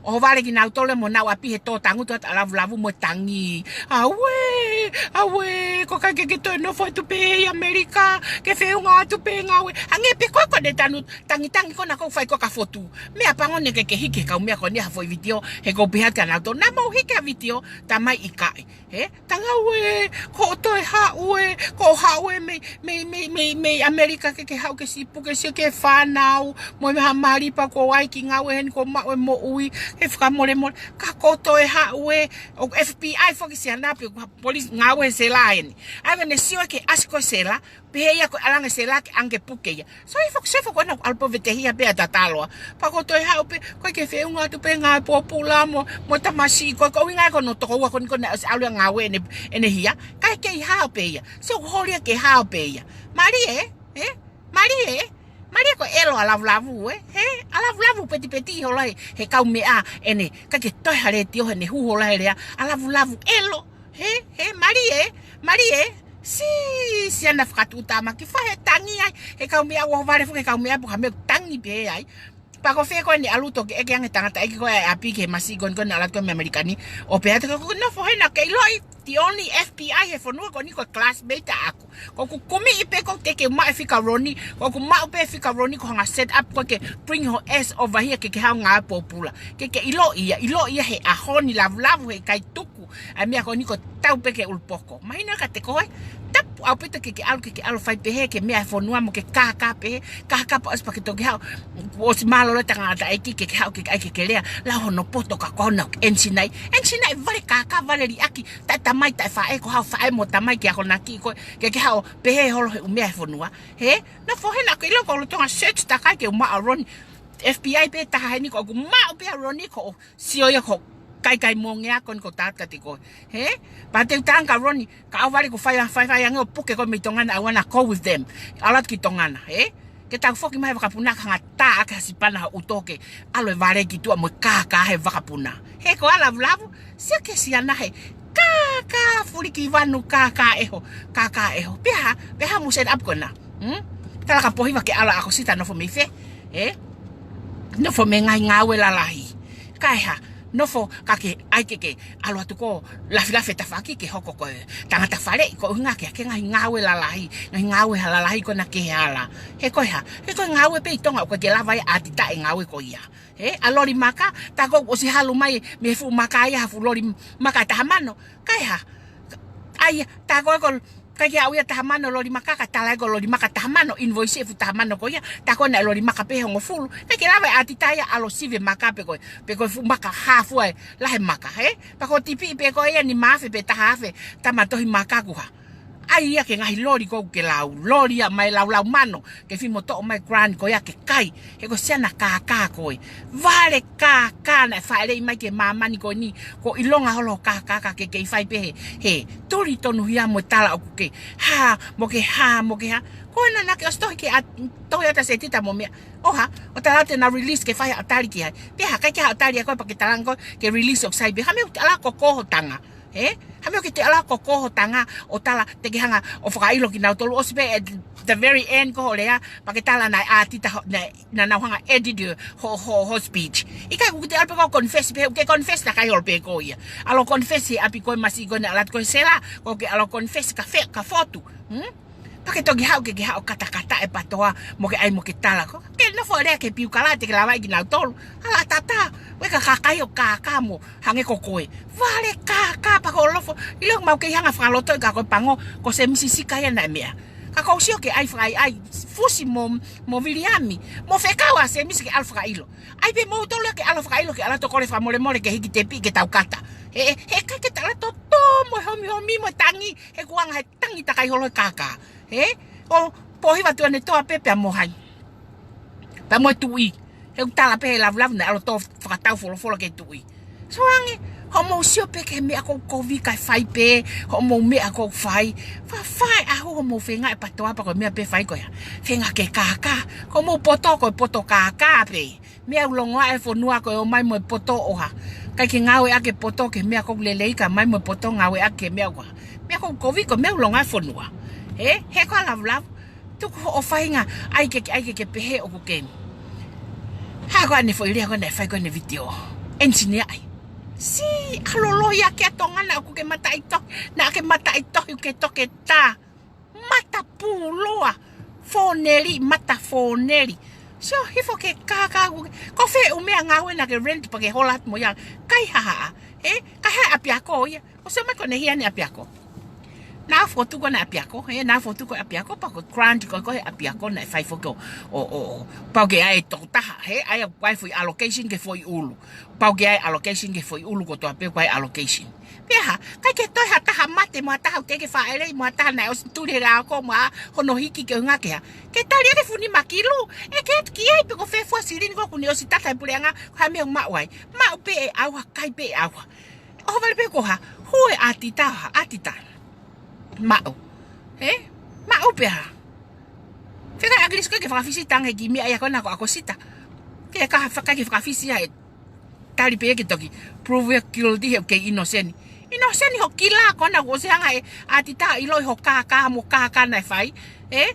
ʻOhovale kinautolu mo nau ʻapi he tō tangutu atu ʻa Lavulavu mo tangi. Auē, auē, ko e ʻikai ke ke toe nofo atu pē ʻi ʻAmelika, ke feʻunga atu pē ngāue. Hangē pē ko e ko ʻene tanu, tangitangi ko ena ʻoku fai ko e ka fotu. Meʻapango naʻe ʻikai ke hiki he kau meʻa ko eni ha foʻi vitiō, he ʻoku ou pehē atu kia nautolu. Naʻa mou hiki ha vitiō, talamai ʻikai. He, tangata ē, ko e toe haʻu ē, ko e haʻu ē mei, mei, mei, mei, mei ʻAmelika ke, ke haʻu ke siʻi puke siʻo ke fānau, mo e meʻa mali pea ko e ʻai ki ngāue heni ko e maʻu e moʻui, he fakamolemole, ka ko e toe haʻu ē, ʻoku FBI foki siʻana pē, ko e polisi ngāue he sela eni. ʻAi ʻene sio ke ʻasi ko e sela, pehē ia ko e ʻalu ange sela ke ʻange puke ia. So ʻi he foʻi, se foʻi ko ena ʻalu pē ʻo vetehia pē ʻa Tataloa. Pea ko e toe haʻu pē, ko e ʻikai ke feʻunga atu pē ngāue pōpula mo, mo tamasiʻi ko e, ko e ʻuhinga ko hono tokoua ko eni ko ena ʻosi ʻalu ia ngāue ʻene, ʻene hia. ʻIkai ke ʻi ai haʻo pē ia. So ʻoku holi ia ke haʻo pē ia. Mālie, ē? Mālie, ē? Mālie ko e ʻelo ʻa Lavulavu, ē? He, ʻa Lavulavu petipeti holo he, he kau meʻa ʻene, ʻikai ke toe ha letiō heʻene hū holo he lea, ʻa Lavulavu ʻelo. He, he, mālie, mālie. Siʻi, siʻana fakatuʻutāmaki fai he tangi ai. He kau meʻa ʻohovale foki he kau meʻa pea ko ha meʻa tangi pē ai. Pea ko fē ko eni ʻalu toki ʻeke ange tangataʻeiki ko e ʻapi ki he masiʻi ko eni ko ena ʻalu atu ko ē mei ʻAmelika ni. ʻO pehē atu ko e nofo hena ke ʻiloʻi the only FBI he fonua ko eni ko e classmate ʻaʻaku. Ko ʻeku kumi pē ko e te ke maʻu e fika Roni, ko ʻeku maʻu pē fika Roni ko e hanga set up ko e ke bring her ass over here ke ke haʻu ngāue pōpula. Ke ke ʻiloʻi ia, ʻiloʻi ia he ʻaho ni Lavulavu he ʻikai tuku. ʻA e meʻa ko eni ko e tau pē ke ʻulupoko. Mahino kiate koe, tapu ʻaupito ke ke ʻalu, ke ke ʻalu fai pehē, ke meʻa e fonua mo ke kākā pehē, kākā pea ʻosi pea ke toki haʻu. ʻOsi mālōlō e tangataʻeiki ke ke haʻu ke ke ʻai ke ke lea, lau hono poto ka ko ena ʻoku ʻensinai. ʻEnsinai vale kākā, vale liʻaki, taʻe tamai, taʻe faʻē, ko haʻo faʻē mo tamai ke akonaki koe, ke ke haʻu pehē holo he ʻū meʻa e fonua. He, nofo hena ke ʻilo ko e lolotonga search takai ke u maʻu ʻa Roni. FBI pē taha heni ko ʻeku maʻu pē ʻa Roni ko e sio ia ko e kaikaimoʻonga ko eni ko e tata te koe. He? Pea te u tala ange kia Roni, ka ʻohovale ko e fai, fai, fai ange ʻo puke koe mei Tonga na, I wanna go with them. ʻAlu atu ki Tonga na, he? Ke tau foki mai he vakapuna ka hanga tā ake ha sipana ha ʻuto ke ʻalu e vale ki tuʻa mo e kākā he vakapuna. He ko e ʻa Lavulavu, sio ki he siʻana he kākā, fuliki vanu, kākā ʻeho, kākā ʻeho. Pea hā, pea hā mo set up ko ena. Hmm? Tala kia Pohiva ke ʻalu ʻa ʻAkosita nofo mei fē. He? Nofo mei he ngaahi ngāue lalahi. Kae hā, nofo ka ke ʻai ke ke ʻalu atu ko e lafilafi e tafaʻaki ke hoko ko e tangata faleʻi ko e ʻuhinga ke, ke ngaahi ngāue lalahi, ngaahi ngāue ha lalahi ko ena ke he hala. He ko e hā, he ko e ngāue pē ʻi Tonga ʻoku ʻikai ke lava ia ʻa e ʻātita e ngāue ko ia. He, ʻa e loli maka, tā ko ē ʻosi halu mai mei he fuʻu maka ia ha fuʻu loli maka ʻe taha mano. Kae hā, ʻai, tā ko ē ko ʻikai ke aʻu ia taha mano loli maka, ka tala ē ko e loli maka taha mano, invoice e fuʻu taha mano ko ia, tā ko ena e loli maka pē hongofulu, ʻikai ke lava e ʻātita ia ʻalu ʻo sivi e maka pe ko e, pe ko e fuʻu maka hā fua e lahi e maka, he? Pea ko e tipi pē ko ia nima afe pe taha afe, tama tohi maka ko e hā. ʻAi ia ke ngaahi loli ko ē ke lau, loli ia mai laulau mano, ke fai mo toʻo mai grant ko ia ke kai, he ko e siʻana kākā koe. Vale kākā naʻe fāʻeleʻi mai ki māmani ko eni, ko e ʻilonga holo kākā ka ke kei fai pē he, he, tuli tonuhia mo e tala ʻoku ke, hā, mo ke hā, mo ke hā. Ko ena naʻa ke ʻosi tohi ke ʻat-, tohi ʻa Setita mo meʻa. ʻO hā, ʻo tala te nau release ke fai ha ʻo tali ki ai. Pea hā, ʻikai ke ha ʻo tali ʻa koe pea ke tala ange koe ke release ʻoku sai pē. Hā meʻa ʻoku te ʻalu ko e ko ho tanga. He? Hā meʻa ʻoku te ʻalu ko e ko ho tanga ʻo tala te ke hanga ʻo fakaʻilo kinautolu ʻosi pē at the very end ko hoʻo lea, pea ke tala naʻe ʻātita ho-, naʻe, naʻa nau hanga edit ho, ho, ho speech. ʻIkai ʻoku te ʻalu pē ko e confess pē, ʻoku ke confess takai holo pē ko ia. ʻAlu confess he ʻapi ko e masiʻi ko ena ʻalu atu ko e sela, ko e ke ʻalu confess ka fe-, ka fotu. Hmm? Pea ke toki haʻu ke, ke haʻu katakata e patoa, mo ke ʻai mo ke tala ko. Ke nofo lea ke piukala te ke lavaʻi kinautolu. ʻAlu ʻatā, ʻoua ʻe ka kakai ʻo kākā mo hangē ko koe. Vale kākā pea ko e lofo. ʻIlo mau kei hanga fakalotoʻi ka ko e pango, ko Semisi sika ia naʻe meʻa. Ka ʻoku ou sio ke ʻai fakaʻaiʻai, fusi mo, mo Viliami. Mo fekau ʻa Semisi ke ʻalu fakaʻilo. ʻAi pē moutolu ke ʻalu fakaʻilo ke ʻalu atu ʻo kole fakamolemole ke hiki tepi ke tau kata. He, he ʻikai ke tala toto mo e homihomi mo e tangi, he kuo anga he tangi takai holo he kākā. He? ʻO Pohiva tuʻu ʻene toa pē pea mo hai. Pea mo e tuʻi. He ʻoku tala pē he Lavulavu naʻe ʻalu ʻo tō fakatau folofola ki he tuʻi. So ange, Hoʻomou sio pē ki he meʻa ʻoku ou kovi kae fai pē hoʻomou meʻa ʻoku ou fai. Faʻa fai ʻahu hoʻomou feinga e patoa pea ko e meʻa pē fai ko ia. Feinga ke kākā. Ko hoʻomou poto ko e poto kākā pē. Meʻa ʻoku longoaʻa e fonua ko e ō mai mo e poto ʻo hā. ʻIkai ke ngāueʻaki e poto ki he meʻa ʻoku lelei kae ō mai mo e poto ngāueʻaki ki he meʻa ʻoku hā. Meʻa ʻoku ou kovi ko e meʻa ʻoku longoaʻa e fonua. Ē, he ko e lavulavu. Tuku hoʻo feinga, ʻai ke, ʻai ke, ke pehē ʻoku ke. Hā ko ʻene foʻi lea ko ē naʻe fai ko ē ʻene vitiō. Engineer ai. Sī, ʻa lolohi ʻa ke ʻa Tonga naʻa ʻoku ke mataʻitohi, naʻa ke mataʻitohi ke toke tā. Mata pūloa. Fōneli, mata fōneli. Sio, hifo ke kākā ʻoku ke. Ko fē ʻū meʻa ngāue naʻa ke rent pea ke hola atu mo ia. Kai hahaʻa. Ē, kai haʻa ʻapiako ia. ʻOsi ʻomai ko ʻene hia ʻene ʻapiako. Naʻa fokotuʻu ko ē ʻene ʻapiako, ē, naʻa fokotuʻu ko ē ʻapiako, pea ko e grant ko ē ko ē ʻapiako naʻe fai foki ʻo, ʻo, ʻo, ʻo. Pau ke ʻai e tokotaha, ē, ʻai ʻa e foʻi allocation ki he foʻi ʻulu. Pau ke ʻai allocation ki he foʻi ʻulu kotoa pē ko e allocation. Pea hā, ʻikai ke toe ha taha mate, mo ha taha ʻoku teʻeki fāʻeleʻi, mo ha taha naʻe ʻosi tuli he lao ko, mo ha hono hiki ke ʻuhinga ke hā. Ke tali ake funi makilu, ē ke atu ki ai pe ko fē fua silini ko ē ʻoku ne ʻosi tata e puleʻanga, ko e hā e meʻa ʻoku maʻu ai. Maʻu pē ʻe ʻauha, kai pē ʻe ʻauha. ʻOhovale pē ko e hā, hū e ʻatita, ʻatita. Maʻu. Ē? Maʻu pē hā. Fēfē ʻAkilisi ʻikai ke fakafisi tange ki he meʻa ia ko ena ko e ʻakosita. Ke ka faka-, ke fakafisi ia ʻe tali pē ke toki. Prove guilty he ʻoku kei ʻinoseni. ʻInoseni hoʻo kila ko ena kuo ʻosi hanga ʻe ʻatita ʻo ʻiloʻi hoʻo kākā mo e kākā naʻe fai. Ē?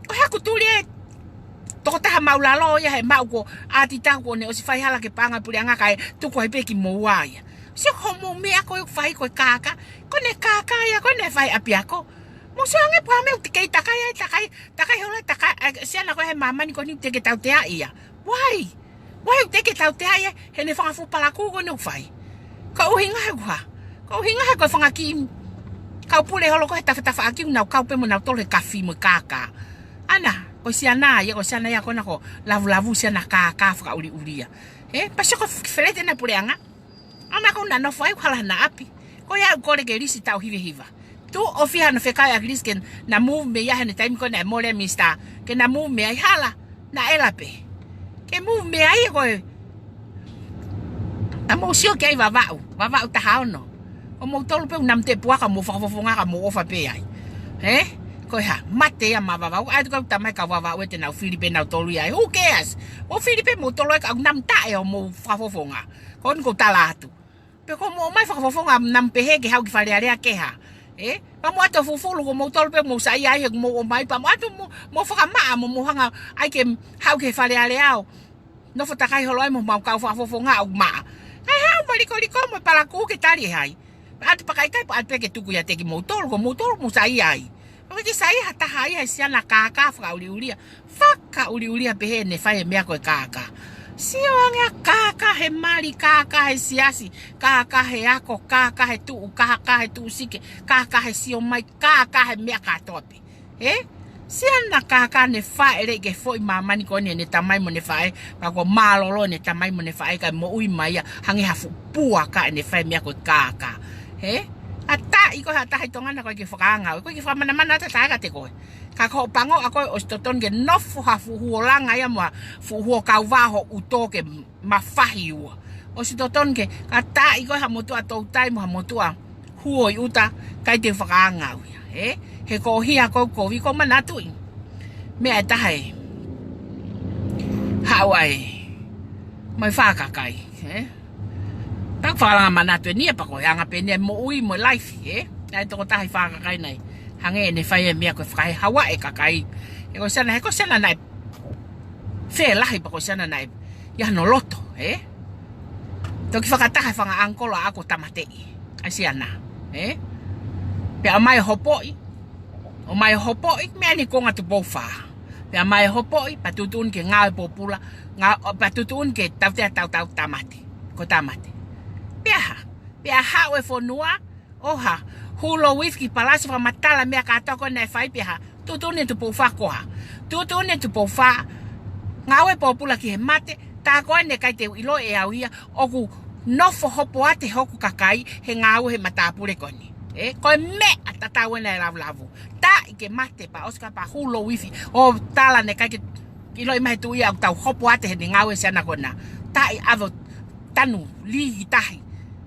Ko e hā ʻoku tuli e tokotaha māʻulalo ia he maʻu ko ʻatita kuo ne ʻosi fai hala ke paʻanga e puleʻanga kae tuku ai pē kimoua ia. Sio ko hoʻomou meʻa ko ē ʻoku fai ko e kākā. Ko ʻene kākā ia ko ē naʻe fai ʻapiako. Mou sio ange pē ha meʻa ʻoku teʻeki takai ai, takai, takai hola, takai, ʻa e siana ko ē he māmani ko eni ʻoku teʻeki tautea ia. Why? Why ʻoku teʻeki tautea ia, heʻene fanga fuʻu palakū ko eni ʻoku fai. Ko e ʻuhinga he ʻoku hā. Ko e ʻuhinga he ko e fanga kiʻi kau pule holo ko ē he tafatafaʻaki ʻoku nau kau pē mo nautolu he kafi mo e kākā. ʻAna, ko e siana ia, ko e siana ia ko ena ko e lavulavu siana kākā fakaʻuliʻulia. Ē, pea sio ko e feleti ʻena puleʻanga. ʻAna ko ena nofo ai ʻoku hala ʻena ʻapi. Ko ia ʻoku kole ke lisi taʻu hivahiva. Tuʻo fiha ʻena fekau ʻe ʻAkilisi ke na move mei ai heʻene taimi ko ē naʻe mole e minisitā. Ke na move mei ai hala. Naʻe ʻela pē. Ke move mei ai ko ē. Naʻa mou sio ki ai Vavaʻu. Vavaʻu taha ono. Ko moutolu pē ʻoku namu te puaka mo fakafofonga ka mou ʻofa pē ai. Ē? Ko e hā, mate ia maʻa Vavaʻu. ʻAi tuku ʻeku tamai ka Vavaʻu ē te nau fili pē nautolu ia. Who cares? Mou fili pē moutolu ai ka ʻoku namu taʻe ʻo mou fakafofonga. Ko eni ʻoku ou tala atu. Pe ko mou ō mai fakafofonga namu pehē ke haʻu ki Fale Alea ke hā. Ē? Pea mou ʻatu ʻo fufulu ko moutolu pē mou saiʻia ai he mou ō mai pea mou ʻatu mou, mou fakamaʻa mo mou hanga ai ke haʻu ki Fale Alea ʻo nofo takai holo ai mo mau kau fakafofonga ʻoku maʻa. Kae haʻu mo likoliko mo e palakū ke tali ʻe hai. ʻAtu pē ka ʻikai pē ʻatu pē ke tuku ʻiate kimoutolu ko moutolu mou saiʻia ai. ʻOku ʻikai ke saiʻia ha taha ia he siana kākā fakaʻuliʻulia. Fakaʻuliʻulia pehē ʻene fai e meʻa ko e kākā. Sio ange ʻa e kākā he mali, kākā he siasi, kākā he ako, kākā he tuʻu, kākā he tuʻu sike, kākā he sio mai, kākā he meʻa kātoa pē. Ē? Siana kākā naʻe fāʻeleʻi ki he foʻi māmani ko eni ʻene tamai mo ʻene faʻē, pea kuo mālōlō ʻene tamai mo ʻene faʻē kae moʻui mai ia, hangē ha fuʻu puaka ʻene fai e meʻa ko e kākā. Ē? ʻA taʻi ko ē ha taha ʻi Tonga na ko e ke fakaanga, ko e ke fakamanamana ʻa e taʻe ka te ko ē. Ka ko hoʻo pango ʻa ko ē ʻosi totonu ke nofo ha fuʻu huo langa ia mo ha fuʻu huo kauvā ho ʻuto ke mafahi ua. ʻOsi totonu ke ka taʻi ko ē ha motuʻa toutai mo ha motuʻa huo ʻi ʻuta, ʻikai te u fakaanga au ia, ē? He ko e hia ko ē ʻoku ou kovi ko e manatuʻi. Meʻa ʻe taha ē. Haʻu ai. Mai fakakai, ē? Pea fakalanga manatu eni ia pea ko e anga pē eni ia moʻui mo e life, ē? ʻA e tokotaha ʻi fakakai nai. Hangē ʻene fai e meʻa ko e fakahaua e kakai. He ko e siana, he ko e siana naʻe felahi pea ko e siana naʻe ʻi ai hano loto, ē? Toki fakataha e fanga ʻangikolo ʻa ʻaku ʻo tāmateʻi. ʻA e siana, ē? Pea ʻomai ʻo hopoʻi. ʻOmai ʻo hopoʻi, meʻa ni konga Tupou Fā. Pea ʻomai ʻo hopoʻi, pea tuʻutuʻuni ke ngāue pōpula, ngā-, pea tuʻutuʻuni ke tautea tautau tāmate. Ko e tāmate. Pea hā, pea haʻu e fonua, ʻo hā, hū lō uifi ki palasi fakamatala meʻa kātoa ko ē naʻe fai pea hā, tuʻutuʻuni e Tupou Fā ko e hā. Tuʻutuʻuni e Tupou Fā, ngāue pōpula ki he mate, tā ko ē naʻe ʻikai te u ʻilo ʻe au ia, ʻoku nofo hopoate hoku kakai, he ngāue he matāpule ko eni. Ē, ko e meʻa tatau ena e lavulavu. Taʻi ke mate pea ʻosi ka pea hū lō uifi, ʻo tala naʻe ʻikai ke ʻiloʻi mai he tuʻi ia ʻoku tau hopoate heʻene ngāue siana ko ena. Taʻi ʻave ʻo tanu lī ki tahi.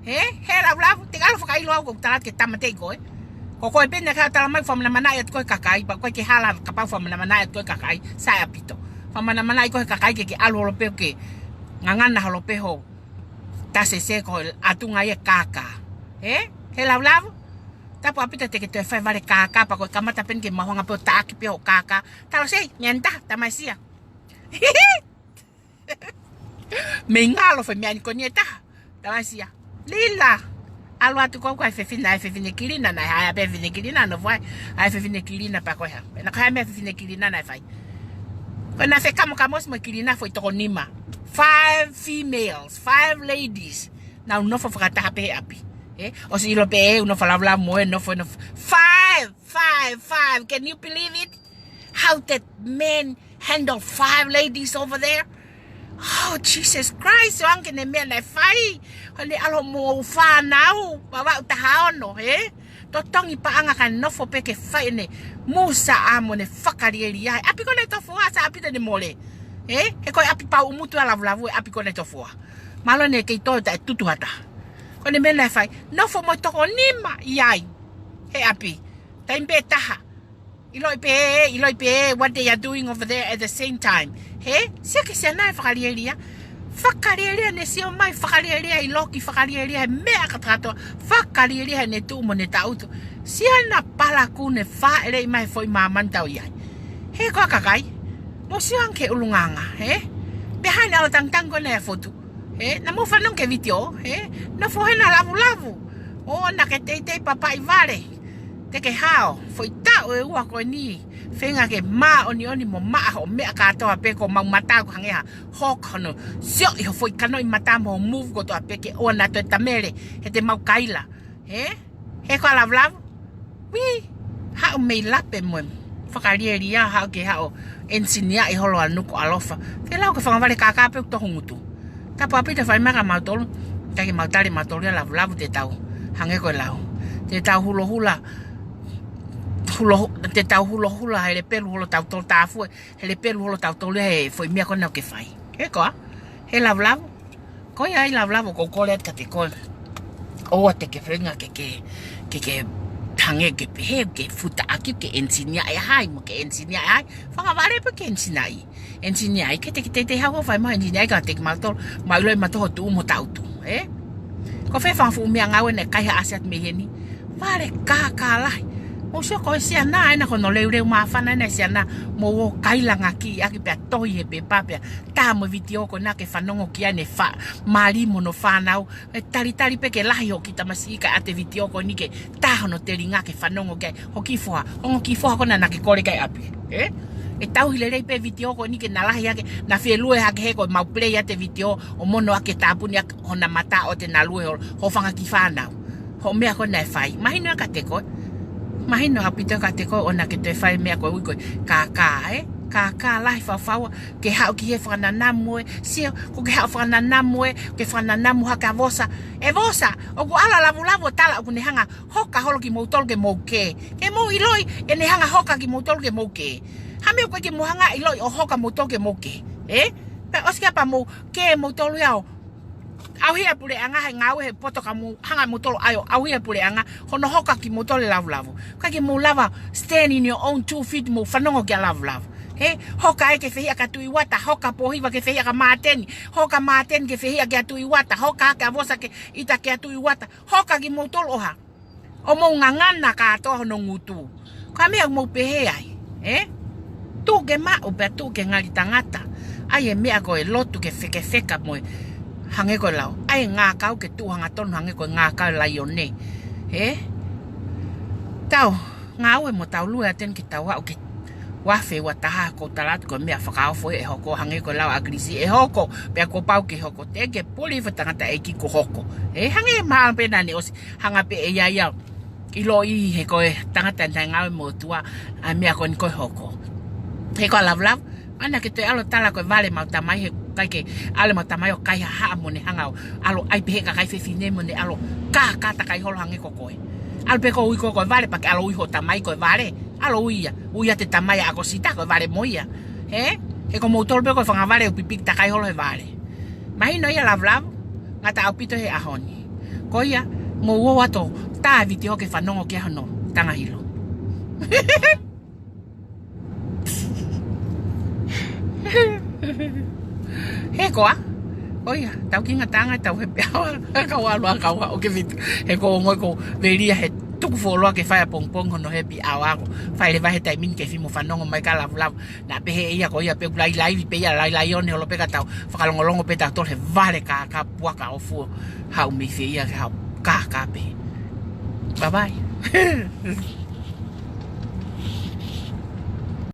He, he Lavulavu, te ke ʻalu fakaʻilo au ʻoku ou tala atu ke tāmateʻi koe. Ko koe pē naʻa ke talamai fakamanamanai atu koe kakai, pea ko e ke hala kapau fakamanamanai atu koe kakai, sai ʻaupito. Fakamanamanai koe kakai ke ke ʻalu holo pē ke ngangana holo pē ho tasese ko e ʻatunga ia kākā. He, he Lavulavu, tapu ʻaupito te ke toe fai vale kākā, pea ko e kamata pē eni ke mau hanga pē ʻo taʻaki pē ho kākā. Talo sei, meʻa ni taha, tamaisia. Mei ngalo fai meʻa ni ko eni ʻe taha. Tamaisia. Lila. ʻAlu atu ko au ko e fefine, ʻa e fefine Kilina naʻe hā, ʻa e fefine Kilina naʻe fai. ʻA e fefine Kilina pea ko e hā. Pea naʻe ko e hā meʻa fefine Kilina naʻe fai. Ko e naʻe fekamo-, kamosi mo Kilina foʻi toko nima. Five females, five ladies. Naʻa nau nofo fakataha pē he ʻapi. Ē, ʻosi ʻilo pē ʻe ʻuno falaulau mo e nofo, nofo. Five, five, five. Can you believe it? How that man handle five ladies over there? Oh, Jesus Christ, ʻo ange ki he meʻa naʻe fai. Ko ʻene ʻalu mo e fānau, vavaʻu taha ono, ē? Totongi paʻanga kae nofo pē ke fai ʻene musa ʻa mo ʻene fakalielia. ʻApi ko ena ʻe toko fā, sai ʻaupito ʻene mole. Ē? He ko e ʻapi pau ʻumutu ʻa Lavulavu ʻe ʻapi ko ena ʻe toko fā. Mālō ʻene kei toe taʻe tutu ha taha. Ko ʻene meʻa naʻe fai. Nofo mo e toko nima ʻi ai. He ʻapi. Taimi pē taha. ʻIloʻi pē, ʻiloʻi pē, what they are doing over there at the same time. He, sio ki he siana ʻe fakalielia. Fakalielia ʻene sio mai, fakalielia ʻi loki, fakalielia he meʻa kātoa, fakalielia heʻene tuʻu mo ʻene tangutu. Siana palakū ne fāʻeleʻi mai foʻi māmani tau ʻi ai. He ko e kakai. Mou sio ange ki he ʻulungaanga, he? Pea hā ʻene ʻalu tangutangu ko ena ʻi he fotu. He, naʻa mou fanongo ki he vitiō, he? Nofo hena Lavulavu. ʻO naʻa ke teitei papaʻi vale. Te ke hao, foʻi taʻu ʻe ua ko eni. Feinga ke māʻoniʻoni mo maʻa hoʻo meʻa kātoa pē ko mau mata ko hangē ha hawk hono. Sio ʻi ho foʻi kanoʻi mata mo ho move kotoa pē ke ʻoua naʻa toe tamele, he te mau kaila. He? He ko Lavulavu. Ui, haʻu mei lape mo e. Fakalielia haʻu ke haʻu ʻenisinia ʻi holo ʻa Nukuʻalofa. Te lau ke fanga vale kākā pē ʻoku tohu ngutu. Tapu ʻaupito fai mai kia mautolu. Kae ke mau tali mautolu ia Lavulavu te tau. Hangē ko e lau. Te tau hulohula. Hulo, te tau hulohula he lepelu holo tautolu tāfue. He lepelu holo tautolu he foʻi meʻa ko ena ʻoku ke fai. He koā? He Lavulavu. Ko ia ai Lavulavu ʻoku ou kole atu kiate koe. ʻOua te ke feinga ke, ke, ke, ke hangē ke pehē, ke futaʻaki, ke ʻenisinia ʻe hai, mo ke ʻenisinia ʻe hai. Fanga vale pē ke ʻenisinia ʻi. ʻEnisinia ʻi, ke te, ke te, te hau fai mai ʻenisinia ʻi ka te ke mautolu, mau ʻiloʻi mautolu ho tuʻu mo tangutu, ē? Ko fē fanga fuʻu meʻangāue naʻe kaihaʻasi atu mei heni. Vale kākā lahi. Mou sio ko e siana ena ko hono leuleu māfana ena e siana mou ō kailangaki ʻaki pea tohi he pepa pea tā mo e vitiō ko ena ke fanongo ki ai ʻene fā, mali mo hono fānau. ʻE talitali pē ke lahi hoʻo kiʻi tamasiʻi kae ʻoatu e vitiō ko eni ke tā hono telinga ke fanongo ki ai. Hoʻo kiʻi foha, ongo kiʻi foha ko ena naʻa ke kole ki ai ʻapi. Ē? ʻE tauhi lelei pē vitiō ko eni ke na lahi ake, na fie lue hake he ko e mau play ʻa e vitiō ʻo mono ake tāpuni ake hona mata ʻo te na lue ho, ho fanga kiʻi fānau. Hoʻo meʻa ko ena ʻe fai. Mahino kiate koe. Mahino ʻaupito kiate koe ʻo naʻa ke toe fai meʻa ko e ui ko e kākā, ē? Kākā lahi faufaua, ke haʻu ki he fakananamu ē, sio, ko ke haʻu fakananamu ē, ke fakananamu hake ʻa Vosa. ʻE Vosa, ʻoku ʻalu ʻa Lavulavu ʻo tala ʻoku ne hanga hoka holo kimoutolu ke mou kē. Ke mou ʻiloʻi, ʻene hanga hoka kimoutolu ke mou kē. Hā meʻa ʻoku ʻikai ke mou hanga ʻiloʻi ʻo hoka moutolu ke mou kē. Ē? Pea ʻosi kia pea mou kē moutolu ia ʻo ʻauhia puleʻanga he ngāue he poto ka mou hanga moutolu ai ʻo ʻauhia puleʻanga hono hoka kimoutolu ʻe Lavulavu. ʻIkai ke mou lava stand in your own two feet mou fanongo kia Lavulavu. He, hoka ē ke fehiʻa kia Tuʻi Uata, hoka Pōhiva ke fehiʻa kia Māteni, hoka Māteni ke fehiʻa kia Tuʻi Uata, hoka ake ʻa Vosa ke ʻita kia Tuʻi Uata, hoka kimoutolu ʻo hā. ʻO mou ngangana kātoa hono ngutu. Ko e meʻa ʻoku mou pehē ai, ē? Tuʻu ke maʻu pea tuʻu ke ngali tangata. ʻAi e meʻa ko e lotu ke fekefeka mo e hangē ko e lau. ʻAi e ngākau ke tuʻu hangatonu hangē ko e ngākau e laione. Ē? Tau, ngāue mo tau lue atu eni ke tau aʻu ke ua afe ua taha ʻoku ou tala atu ko e meʻa fakaofo ē ʻe hoko hangē ko e lau ʻa ʻAkilisi ʻe hoko. Pea kuo pau ke hoko te ke puli fo tangataʻeiki ko hoko. Ē hangē mahalo pē naʻa ne ʻosi hanga pē ʻe ia ia ʻiloʻi he ko e tangata naʻe ngāue mo e ʻOtua ʻa e meʻa ko eni ko e hoko. He ko Lavulavu, ʻa naʻa ke toe ʻalu ʻo tala ko e vale ʻemau tamai he ʻikai ke ʻalu ʻemau tamai ʻo kaihaʻa mo ne hanga ʻo ʻalu ʻai pē he kakai fefine mo ne ʻalu kākā takai holo hangē ko koe. ʻAlu pē ko ui ko e vale pea ke ʻalu ui ho tamai ko e vale. ʻAlu ui ia, ui ia te tamai ʻa ʻAkosita ko e vale mo ia. He? He ko moutolu pē ko e fanga vale ʻoku pipiki takai holo he vale. Mahino ia Lavulavu, ngata ʻaupito he ʻaho ni. Ko ia, mou ō atu ʻo tā vitiō ke fanongo ki ai hono tangahilo. He koā? Ko ia, tau ki ngataʻanga tau happy hour. Kau ʻalu ā kau ʻo ke vitu. He ko ngoi ko velia he tuku fuoloa ke fai ʻapongipongi hono happy hour ko. Fai leva he taimi ni ke fai mo fanongo mai ka lavulavu. Naʻa pehē ia ko ia pe ʻoku lailai, pe ia lailai one holo pe ka tau fakalongolongo pe tau tolo he vale ka ka puaka ʻo fuo. Haʻu mei fē ia ke haʻu ka ka pē. Bye bye.